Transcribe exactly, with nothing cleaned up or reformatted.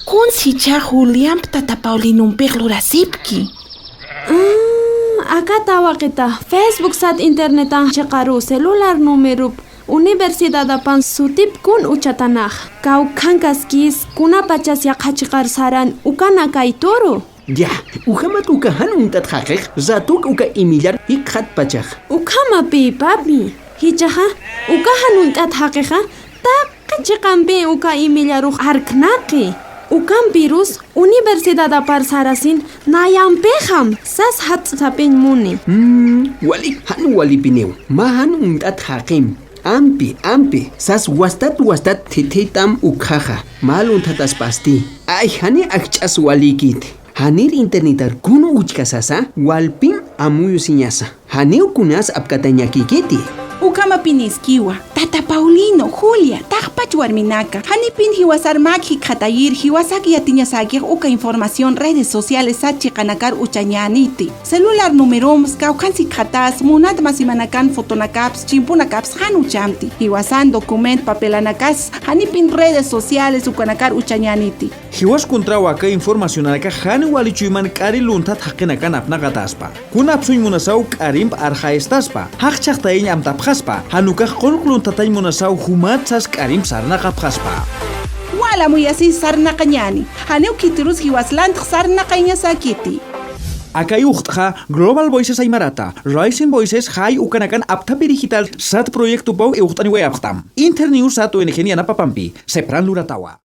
Kuns jichha Juliamp tata Paulinompix lurasipki. Mm, aka tawaqita, Facebook sat internetan chiqaru celular numerup universidadapan sutip kun uchatanax. Kawkhankaskis kunapachas yaqha chiqar saran ukan akay turu. Ya, ukhamat uka jan uñt'at jaqix, ratuk uka imillar jikxatpachax. Ukhamapi, papi. Jichhaxa, uka jan uñt'at jaqixa, taqi chiqampi uka imillarux arknaqi. Ukampirus universidadapar sarasin nayampixam sas jats'sapiñ muni. Mm, wali, jan walipiniw. Mä jan uñt'at jaqim. Ampi, ampi, sas wastat wastat thithit'am ukhaxa, mä lunthataspasti. Ay, jani ajch'as walïkiti. Janir internetar kun uchka sasa, walpim amuyusiñasa. Janiw kunas apkatañakïkiti. Ukhamapiniskiwa, tata Paulino, Julia, taqpach warminaka, janipin jiwasar mä jikxatayir, jiwasak yatiñasäkix uka información redes sociales sat chiqanakar uchañäniti. Celular numerums, kawkhan sikxatas, munat masimanakan fotonakaps, chimpunakaps jan uchamti. Jiwasan document papelanakas, janipin redes sociales ukanakar uchañäniti. Jiwas contraw aka informacionanakax jan wali chuyman k'ari lunthat jaqinakan apnaqataspa. Kun apsuñ munasaw k'arimp arxayastaspa. Jaqchhaxtayañ amtapxaspa. Jan ukax qullq lunthatañ munasaw jumat sas k'arimp sarnaqapxaspa. Wal amuyasi sarnaqañäni. Janiw khitirus jiwas lantx sarnaqayañasäkiti. Aka iwxt'xa Global Voices Aymarata, Rising Voices jay ukanakan apthapi digital sat proyectopaw iwxt'aniwayapxtam. Internews sat O N G yanapapampi, sepran luratawa.